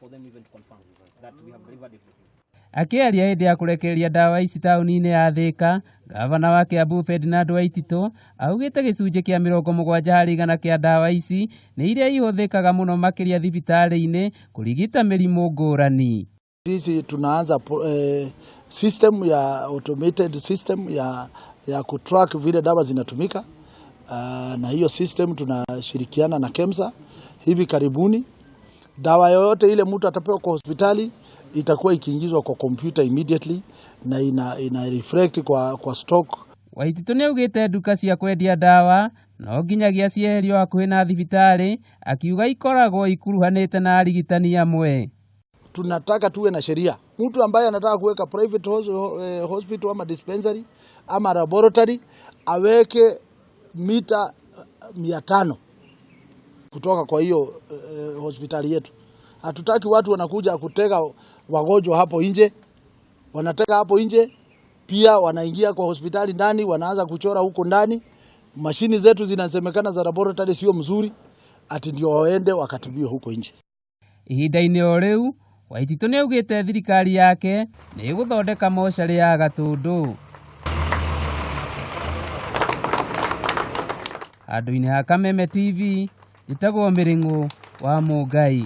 for them even to confirm that we have delivered everything. Akĩaria hĩndĩ ya kũrekereria ndawa ici taũni-inĩ ya Thĩka, gavana wa Kiambu Ferdinand Waititũ augĩte gĩcunjĩ kĩa 70% kĩa ndawa ici nĩ iria ihũthĩkaga mũno makĩria thibitarĩ-inĩ kũrigita mĩrimũ ngũrani. Sisi tunaanza system ya automated system ya kutrack vile dawa zinatumika. Na hiyo system tunashirikiana na KEMSA. Hivi karibuni dawa yoyote ile mtu atapewa kwa hospitali itakuwa ikiingizwa kwa computer immediately na ina reflect kwa stock. Waititũ nĩ augĩte nduka cia kwendia ndawa no nginyagia cieherio hakuhĩ na thibitarĩ, akiuga ikoragwo ikuruhanĩte na arigitani amwe. Tunataka tuwe na sheria. Mtu ambaye anataka kuweka private hospital ama dispensary ama laboratory aweke mita 500 kutoka kwa hiyo hospitali yetu. Hatutaki watu wanakuja kutega wagonjwa hapo nje, wanatega hapo nje, pia wanaingia kwa hospitali ndani, wanaanza kuchora huko ndani. Mashini zetu zinasemekana za laboratory sio mzuri, ati ndio waende wakatibiwe huko nje. Ihinda-inĩ o rĩu, Waititũ nĩ augĩte thirikari yake nĩ ĩgũthondeka mocarĩ ya Gatũndũ. Handũ-inĩ ha Kameme TV, njĩtagwo Mĩrĩng'ũ wa Mũngai.